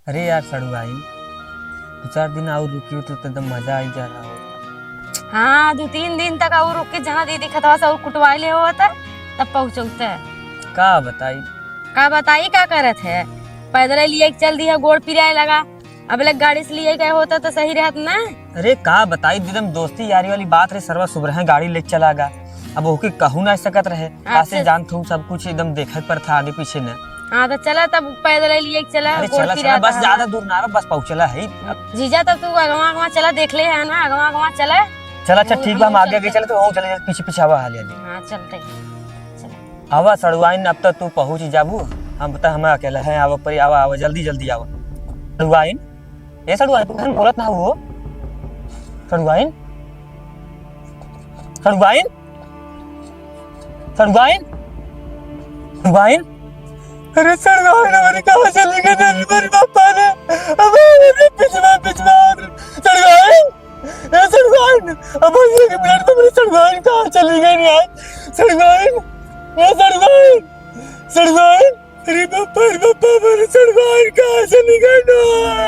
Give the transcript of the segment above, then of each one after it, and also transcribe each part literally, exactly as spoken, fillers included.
अरे यार सड़ुआइन, दो चार दिन और रुकी होत तो एकदम मजा आई जा रहा हो। हाँ, दो तीन दिन तक और रुक के जहाँ दीदी खतवा से और कुटवाए ले होत, तब पहुँचौते। का बताई? का बताई, का करत है? पैदल लिए के चल दिया, गोड़ पिराए लगा। अब लग गाड़ी से लिए गए होता तो सही रहत ना। अरे का बताई दीदम, दोस्ती यारी वाली बात रहे, सरवा सुबह गाड़ी लेके चला गा। अब ओके कहू ना सकत रहे, अच्छा। कासे जानत हूँ सब कुछ एकदम देखे पर था आगे पीछे न। हाँ तो चला तब पैदल लिए चला, अरे गोड़ चला, चला, पिरात बस हमार। ज्यादा दूर ना बा, बस पहुँचला है। जीजा तब तू अगवा अगवा चला, देख ले है ना, अगवा अगवा चला। चला, अच्छा, हम, ठीक बा, हम हम आगे आगे चलते। चले तो वहाँ चले, पीछे पीछे आवा हाली हाली। हाँ, चलते। चला। आवा सड़ुआइन, अब तो तू पहुँच जाबू, हम बता, हम अकेला है, आवा परी, आवा, आवा, जल्दी जल्दी आवा। सड़ुआइन, ए सड़ुआइन, तू कहीं बोलत ना हो। सड़ुआइन, सड़ुआइन, सड़ुआइन, सड़ुआइन। अरे सड़ुआइन, हमारे कहाँ चली गई? अरे मेरे पापा ने, अब अरे पिछवा, पिछवा, सड़ुआइन, ए सड़ुआइन, अब एक मिनट तो मेरी सड़ुआइन कहाँ चली गई यार? सड़ुआइन, ए सड़ुआइन, सड़ुआइन। अरे बापा, अरे बापा, हमारे सड़ुआइन कहाँ चली गई ना?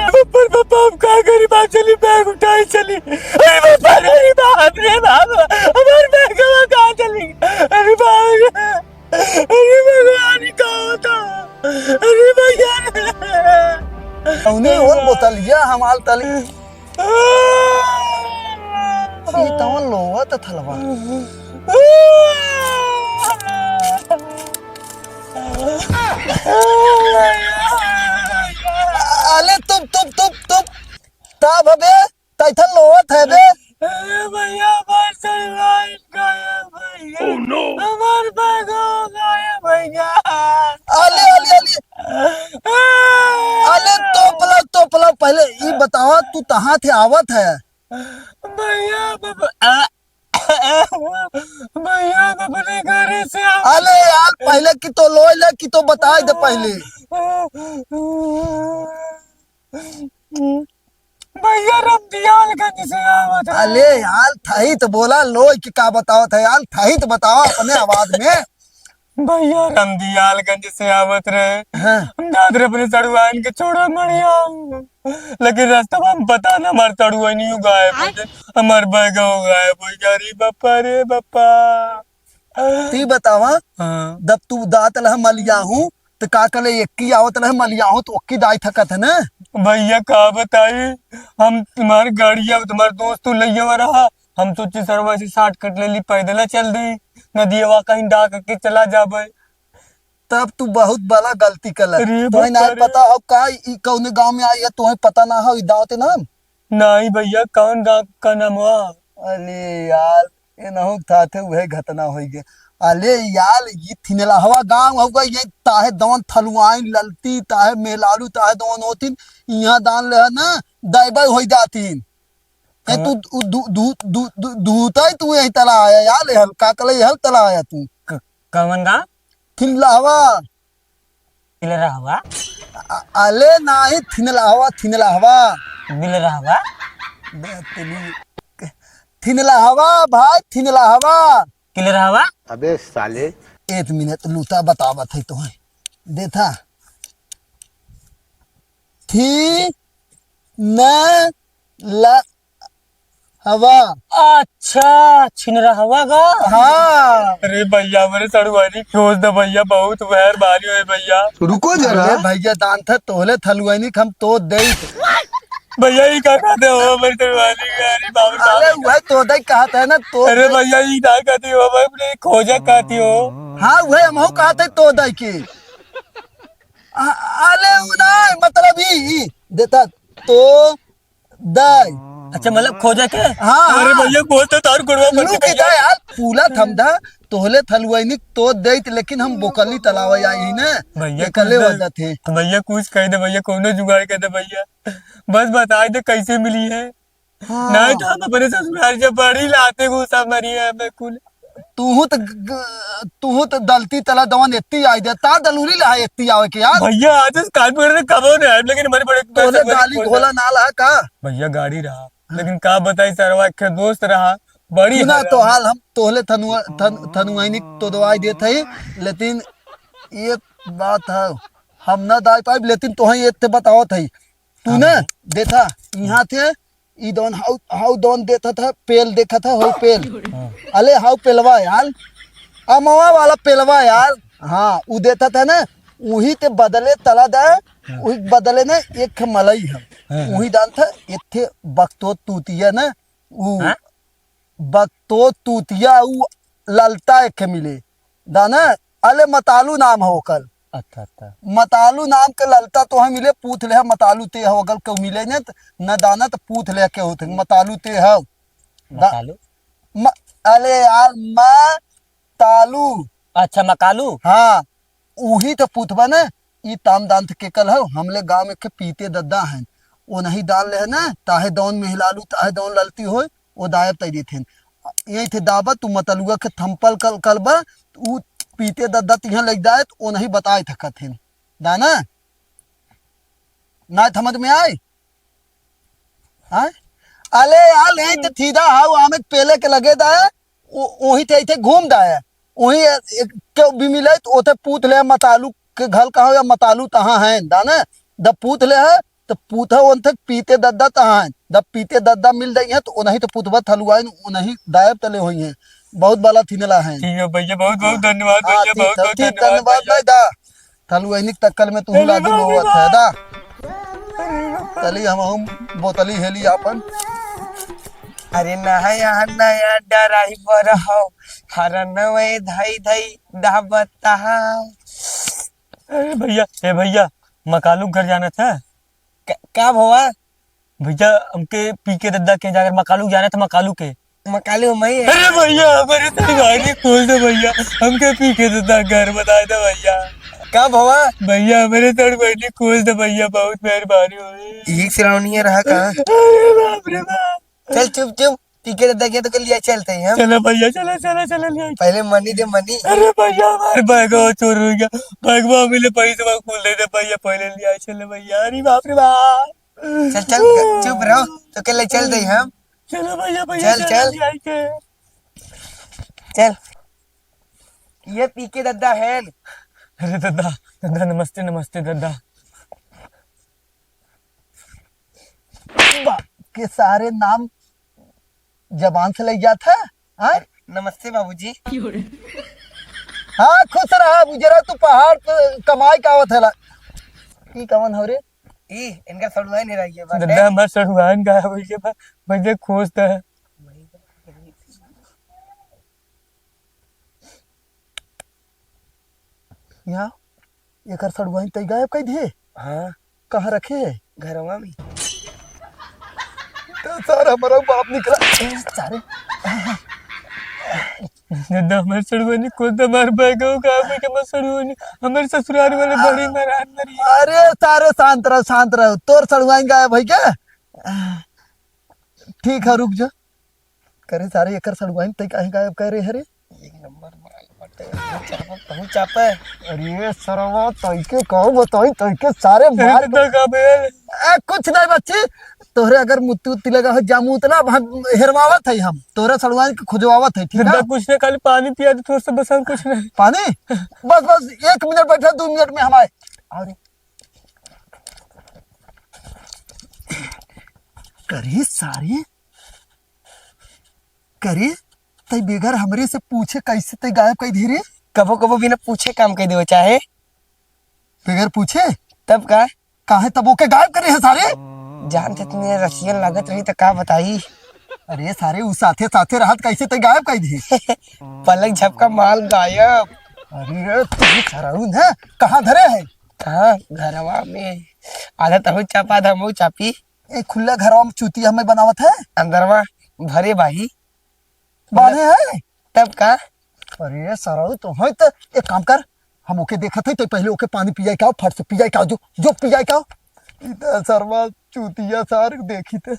बापा, अरे बापा, हम का करी? बाप चली, बैग उठाई चली। अरे बापा, अरे बाप रे बाप, हमारे बैग कहाँ चली गई? अरे बाप रे, अरे भगवान, का होता? अरे भैया रे। कौने और बोतलिया हमाल तली। ई तवन लोवा त थलवा। अले तुप, तुप, तुप, तुप। ता भबे, तैथन लोवत है बे। अरे भैया, हमार सलवार गायब भैया। Oh no! हमार बैगो गायब भैया। अले, अले, अले। अले, तोपला, तोपला, पहले ई बतावा, तू कहाँ थे आवत है? भैया, बाबा, आ, भैया, हम अपने घरे से आ- अले यार, पहले की तो लोई ले, की तो बताई दे पहले। भैया, रमदियालगंज से आवत है। अले यार, थाई तो बोला, लोई की का बतावत है यार, थाई तो बतावा अपने आवाज में। भैया, रमदियालगंज से आवत रहे। हाँ। हम जात रहे अपने सड़ुआइन के छोड़ा मड़िया, लेकिन रास्ता में हम पता ना, हमार सड़ुआइन गायब हो गए, हमार बैगो गायब हो गया। अरे बापा रे बापा। ती बतावा, हाँ। जब तू दात लह मलिया हूँ, तो का कले एक्की आवत लह मलिया हूँ, तो ओक्की दाई थकत है ना? भैया, का बताई, हम तुम्हारे गाड़िया, तुम्हारे दोस्त तो लइया रहा, हम सोचे सरवा से shortcut ले ली, पैदल चल दी, नदियवा कहीं डाक के चला जाबे। तब तू बहुत बड़ा गलती कलत। अरे तोहे बाप नाय रे। पता हो का ई कौने गांव में आई है, तोहे पता ना हो ई दाव ते नाम? नहीं भैया, कौन गांव का नाम हुआ? अरे यार, एनहु थाथे उहे घटना होई गे। अले यार, ई थिनलहवा गांव होगा, ये ताहे दौन थलुआइन ललती, ताहे मेलालू, ताहे दौन होतिन, इहाँ दान ले ना, दाइबा होई जातिन। ए, हाँ। तू दू, दू, दू, दू, दू, दूताई तू यही तला आया यार, हल, का कले हल तला आया तू। क-, कवन गाँव? थिनलहवा। थिनलहवा? अ-, अले नाही, थिनलहवा, थिनलहवा। बिलरहवा? बे, तेरी, थिनलहवा भाई, थिनलहवा। किलरहवा? अबे साले। एक मिनट, लूता बतावत है तोहे। देथा। थी न ल हवा। अच्छा, छिनरहवा गा? हाँ। अरे भैया, हमरे सड़ुआइनी खोज दे भैया, बहुत मेहरबानी होई भैया। रुको जरा। अरे भैया, दान था तोहले थलुआइनी के हम तो देइत। भैया, ई का कहते हो, हमरे सड़ुआइनी के? अरे बाप रे बाप। अरे वह तो दे कहत है ना, तो अरे दे। भैया, ई ना कहती हो, हम अपने खोजा कहती हो। हाँ, वह हमहू कहत है तो दे के। आ, अले उ ना, मतलब ई, ई देता तो दाई। अच्छा, मतलब खोजे के? हाँ, अरे हाँ। भैया, बोल तो तार गुड़वा पर लू के जाए यार, पूला थमधा, तोहले थलुआइनी तो देइत, लेकिन हम बोकली तलावे आई ही ना, भैया, एकले कुछ वजह थे। भैया, कुछ कह दे भैया, कौनो जुगाड़ कर दे भैया, बस बता दे कैसे मिली है। हाँ। नहीं तो हम अपने ससुराल से बड़ी लाते गुस्सा मरी है हमें कुल। तूहू त ग-, ग-, तूहू त दलती तला दवन एत्ती आई दे, ता दलूरी लहा एत्ती आवे के यार। भैया, आज इस कानपुर में कबो नहीं आए, लेकिन हमारे बड़े तोले पैसे बड़े गाली पैसे। घोला ना लहा का? भैया, गाड़ी रहा, हाँ। लेकिन का बताई सरवा, एक दोस्त रहा, बड़ी सुना है तो यार। हाल हम तोहले थनुआ-, थन-, थनुआइनी तो दवाई देत है, लेकिन एक बात है, हम ना दाई पाइब, लेकिन तोहे एक ते बतावत है, तू हाँ ना भैया। देखा, यहाँ थे, ई दौन हाउ, हाउ दौन देखा था, पेल देखा था, हाउ पेल। हाँ। अले हाउ पेलवा यार, अमवा वाला पेलवा यार। हाँ, उ देखा था ना, उही ते बदले तला दा, हाँ। उही बदले ना एक ठे मलई है। हाँ, हाँ। उही दान था, एक ठे बकतो तूतिया ना, उ हाँ? बकतो तूतिया उ ललता एक ठे मिले। दाना, अले मतालू नाम है ओकर। अच्छा, अच्छा। मतालू नाम के ललता तोहे मिले, पूछ ले, मतालू ते हो, अगर केहू मिले न, त न दाना त पूछ ले के होते, मतालू ते हो। दा-, मतालू? म-, अले यार, मतालू। अच्छा, मकालू? हाँ, उही त पूछबा न, ई ताम दान त के कल हो, हमले गाँव में के पीते दद्दा हैं, ओ नहीं दान ले है न, ताहे दौन मेहलालू, ताहे दौन ललती होय, ओ दायब तई देथिन। यही थे दाबा, तू मतलुआ के थंपल कल, कल बा, उ पीते दद्दा तिहाँ लग जाए, त ओ नहीं बताए थकत हिन। दाना? ना समझ में आए? हाँ? अले यार, यही थे थीदा हाउ, आमे पेले के लगे दा, ओ-, ओही थे, थे घूम दा है। ओही एक, केहू भी मिले, त ओथे पूछ ले, मतालू के घर कहाँ या मतालू तहाँ हैं, दाना? द पूछ ले है, त पूछा ओन थे पीते दद्दा तहाँ हैं। द पीते दद्दा मिल जाई है, त ओनही त पूछबा थलुआइन, ओनही दायब तले होई हैं। बहुत बाला थिनला हैं। ठीक है भैया, बहुत, बहुत हाँ। धन्यवाद हाँ, भैया, ठीक बहुत, है, बहुत ठीक, धन्यवाद धन्यवाद भैया। भाई दा। थलुआइन के तक्कल में तू अरे लागी बाप रे लोवत है बाप। दा। चली हम, हम बोतली हेली आपन। अरे नहाया नया डराई पर हो, हर नवे धई धई दाबता। अरे भैया, ए भैया, मकालू के घर जाना था। क-, का भवा? भैया, हमके पी के दद्दा के जाकर मकालू जाना था, मकालू के। मकालू हम ही है। अरे भैया, हमारे तोर बहिनी खोज दे भैया, हमके पी के दद्दा घर बताए दे भैया। का भवा? भैया, हमारे तोर बहिनी खोज दे भैया, बहुत मेहरबानी होई। एक सिरावनी है रहा का? अरे बाप रे बाप। चल चुप चुप, पी के दद्दा के तो के लिया चलते हैं हम। चलो भैया, चलो, चलो, चलो, लिया। पहले मनी दे मनी। अरे भैया, हमारे बैगवा चोर हो गया, बैगवा मिले, पैसा खोल दे दे भैया, पहले लिया चले भैया। अरे बाप रे बाप। चल चल, चुप रहो, तो के ले चल दे हम। चलो भैया, भैया, चल, चलो, चल। लिया के। चल, ये पी के दद्दा है। अरे दद्दा, दद्दा नमस्ते, नमस्ते दद्दा। बा-, के सारे नाम जबान से लग जात है, हाँ? नमस्ते बाबूजी। हाँ, खुश रहा, गुजरा तू पहाड़ पे कमाई का आवत है ला। ई कवन हो रे? ई, इनका सड़ुआइन है रहिए बाटे। दद्दा, हमार सड़ुआइन गायब हो गया बा, भैया खोज दे। यहाँ एकर सड़ुआइन तई गायब कई दिए। हाँ। कहाँ रखे है? घरवा में। तो सारा हमारा बाप निकला। ए, सारे। दद्दा, हमार सड़ुआइन खोज दे, हमार बैग हो, कहाँ पे के हमार सड़ुआइन? हमार ससुराल वाले बड़ी नाराज मरी। अरे सारे, शांत रहो, शांत रहो। तोर सड़ुआइन गायब है क्या? ठीक है, रुक जा। करे सारे, एकर सड़ुआइन तई काहे गायब करे हरे? एक नंबर माल बाटे, तहूँ चापे, तहूँ चापे। अरे सरवा, तई के कहूँ बताई, तई के सारे मार दद्दा, का भेल? ए, कुछ नहीं बच्ची, तोहरे अगर मुत्ती उत्ती लगा हो, जामू उतना, अब हम हेरवावत है, हम तोहरे सड़ुआइन के खोजवावत है, ठीक है? दद्दा, कुछ नहीं, खाली पानी पिया दे थोड़ा सा, बस, और कुछ नहीं। पानी? बस, बस, एक मिनट बैठा, दो मिनट में हम आए। अरे, करे सारे, करे, तई बेगर हमरे से पूछे कैसे तई गायब कई दिहे रे? कबो कबो बिना पूछे काम कई देवे चाहे। बेगर पूछे? तब का? काहे तब ओके गायब करे है सारे? जान जितने रसियन लागत रही त का बताई। अरे सारे, उ साथे साथे रहत कैसे तई गायब कई दिहे? पलक झपका माल गायब। अरे तू सारा है, कहाँ धरे है? कहाँ? घरवा में। आधा तहूँ चापा, आधा मऊ चापी। ए खुला घरवा में चूतिया हमें बनावत है। अंदरवा भरे बाही। बांधे है? तब का? अरे सरऊ, तो है तो एक काम कर, हम ओके देखत है तो पहले ओके पानी पियाई का, फट से पियाई का, जो, जो पियाई का। ई तो सरवा चूतिया सार देखी थे।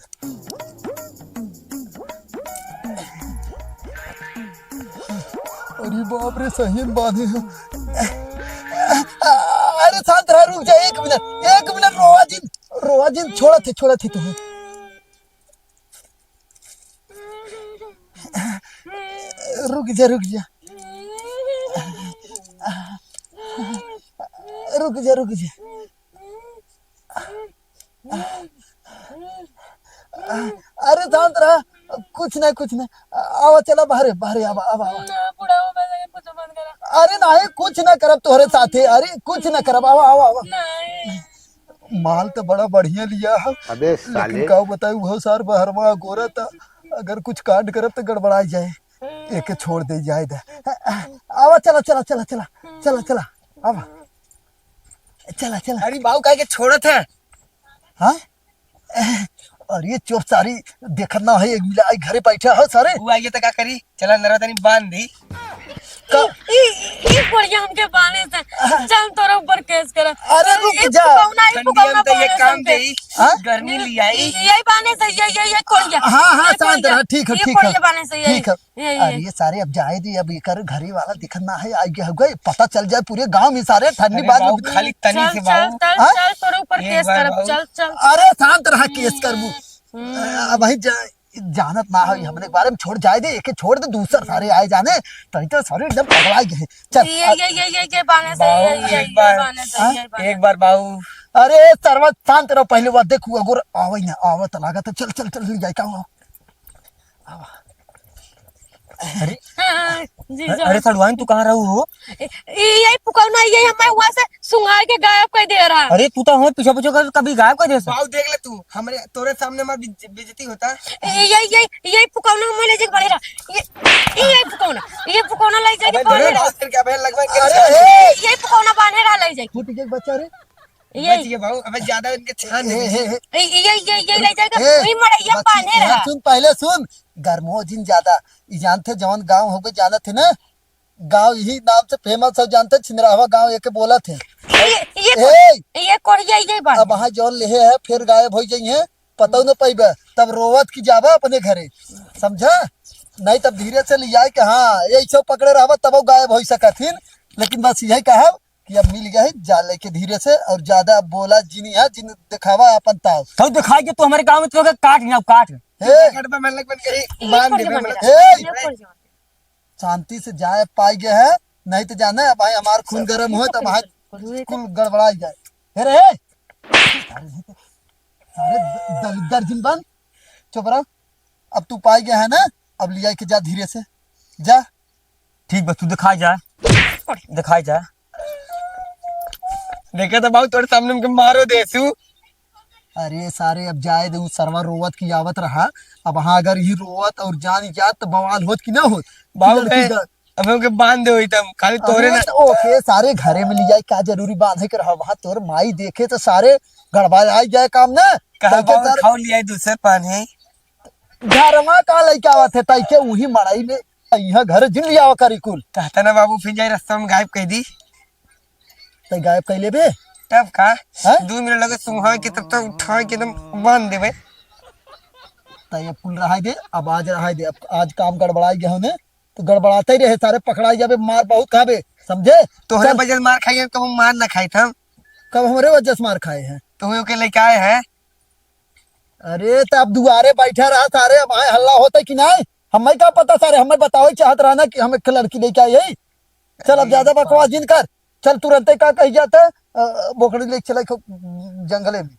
अरे बाप रे, सही में बांधे हैं। अरे शांत रह, रुक जा एक मिनट, एक मिनट, रोवा जिन, रोवा जिन, छोड़ा थे, छोड़ा थे तुम्हें। रुक जा, रुक जा। रुक जा, रुक जा। अरे शांत रहा, कुछ नहीं, कुछ नहीं। आवा, चला बाहरे, बाहरे आवा, आवा, आवा। ना, बुढ़ावा, बस ये कुछ मत करा। अरे नहीं, कुछ ना करब तोहरे साथे, अरे कुछ ना करब, आवा, आवा, आवा। नहीं। माल तो बड़ा बढ़िया लिया है, अबे लेकिन साले। का बताई, वो सार बहरवा गोरा था, अगर कुछ कांड करब तो गड़बड़ाई जाए, एके छोड़ दे जाए दे। आवा, चला, चला, चला, चला, चला, चला, आवा, चला, चला। अरे बाबू, काहे के छोड़त है? हाँ? अरे चुप सारी, देखत ना है, एक मिला आई घरे बैठा है सारे। वो आइए तो का करी? चला नरवा तनी बांध दी। का? ई, ई, ई कोड़िया हमके बाने से, चल तोरा ऊपर केस करा। अरे रुक ई जा। फुकौना, ई ठंडिया फुकौना में तो ये बाने काम से दे, हमके। हाँ? गर्मी ले आई। ई, यही बाने से, ये, ये, ये कोड़िया। हाँ, हाँ, ये शांत कोड़िया। रहा, ठीक है, ये ठीक है। कोड़िया बाने से, यही। ठीक है। ये, ये। अरे ये सारे अब जाए दी, अब एकर घरे वाला दिखत ना है, आइ गया होगा, पता चल जाए पूरे गांव में सारे ठंडी अरे बात बाबू, उतनी खाली तनी चल, से चल, बाबू। चल, हाँ? चल, तोरे ऊपर एक केस बार करब, बाबू। चल, चल। अरे शांत रहा, केस करबू। हम्म। अब भाई जा-, जानत ना है, हमने एक बारे में छोड़ जाए दे, एके छोड़ दे, दूसर सारे आए जाने, तनी तो सारे एकदम पगला गए। चल, ये, आ- ये, ये, ये, ये बाने से, बाबू, ये, ये, एक ये बार, बाने से, हाँ? ये बाने एक से। बार बाबू। अरे सरवा शांत रहो, पहले वो देखू, अगर आवे ना, आवे तो लागत है, चल, चल, चल, ले जाए, का हुआ? आवा। अरे, हाँ, जी, अरे, जाओ। अरे, सड़ुआइन, तू कहाँ रहू हो? ए, ए, यही फुकौना, यही हमें हुआ से सुंघार के गायब कर दे रहा। अरे, तू तो हमें पीछे पीछे कर, कभी गायब कर दे। बाबू, देख ले तू, हमरे, तोरे सामने हमार बेइज-, बेइज्जती होता। ए, यही, यही, यही फुकौना हमें ले जाके बांधे रहा। ये, ये, यही फुकौना, ये फुकौना ले जाके अबे, बांधे अरे, रहा। बाबू, तेरे क्या बहन लगवा के अरे, चल। ए, यही फुकौना बांधे रहा, ले जाके। फूट गया बच्चा रे। ये बच गए बाबू, अबे ज्यादा इनके छान ए, दे। ए, ए, ए, ये, ये, ये, ये ले जाएगा, ए, वही मड़ैया बच्ची, बांधे ए, रहा। सुन, पहिले सुन, गरमो जिन ज्यादा, ई जानते जवन गांव होगे जानत है ना, गांव यही नाम से famous है, जानते छिंदराहवा गांव एके बोलत है। ये, ये ए! कोढ़िया, ये बांधे। अब वहाँ जौन लेहे है, फिर गायब होइ जाइहे, पतौ न पइबे, तब रोवत की जाबा अपने घरे, समझा? नहीं तब धीरे से लियाए के, हाँ, यही सब पकड़े रहबा, तब गायब होइ सकत हिन, लेकिन बस यही कहब, कि अब मिल गए, जा लेके धीरे से, और ज्यादा अब बोला जिनी है, जिन दिखावा अपन ताव। तो दिखाई के तू हमारे गांव में तो काट ना काट। हे। गड़बा मन लग बन गई, बांध दे, मन लग। हे। शांति से जाए पाई गए है, नहीं तो जाना है भाई, हमार खून गरम हो तो भाई कुल गड़बड़ाई जाए। हे रे, सारे द-, दलिद्दर जिन बन, चुप रह। अब तू पाई गया है ना, अब लिया के जा धीरे से, जा। ठीक बा, तू दिखाई जा, दिखाई जा। देखे तो बाबू, तोरे सामने हमके मारो देसु। अरे सारे, अब जाए दे, उ सरवा रोवत की आवत रहा। अब हाँ, अगर ही रोवत और जान जात तो बवाल होत कि ना होत? बाबू, किधर, मैं किधर? अब हमके बांध दे होई तब, खाली तोरे अरे ना। तो ओके, सारे घरे में ले जाए, का जरूरी बांधे के रहा? वहाँ तोर माई देखे तो सारे गड़बड़ाई जाए काम ना। कहा तब के बाबू, तर- खाओ लिया दूसर पानी। घरमा का लइका आवत है, तई के उही मड़ई में, यहाँ घर जिन लियावा करी कुल। कहता ना बाबू, फिर जाए रास्ता में गायब कर दी। तई गायब कर लेबे? तब का? हैं? दो मिनट लगे सुंघावे के, तब तो उठावे के एकदम बांध देबे। तई अब कुल रहाई दे, अब आज रहाई दे, अब आज काम गड़बड़ाई गया होने, तो गड़बड़ाते ही रहे, सारे पकड़ाई जाबे, मार बहुत खाबे, समझे? तोहरे चल। वजह से मार खाई है, कब मार ना खाई था। कब हमरे वजह से मार खाए हैं? तो ओके लेके आए हैं। अरे, तो अब दुआरे बैठा रहा सारे, अब आए हल्ला होता कि नहीं? हमें का पता सारे, हमें बतावे चाहत रहा ना कि हम एक लड़की लेके आई है। चल, अब अरे ज्यादा बकवास जिन कर, चल तुरंते का कही जाता, अ, बोकड़ी लेके चले को जंगले में।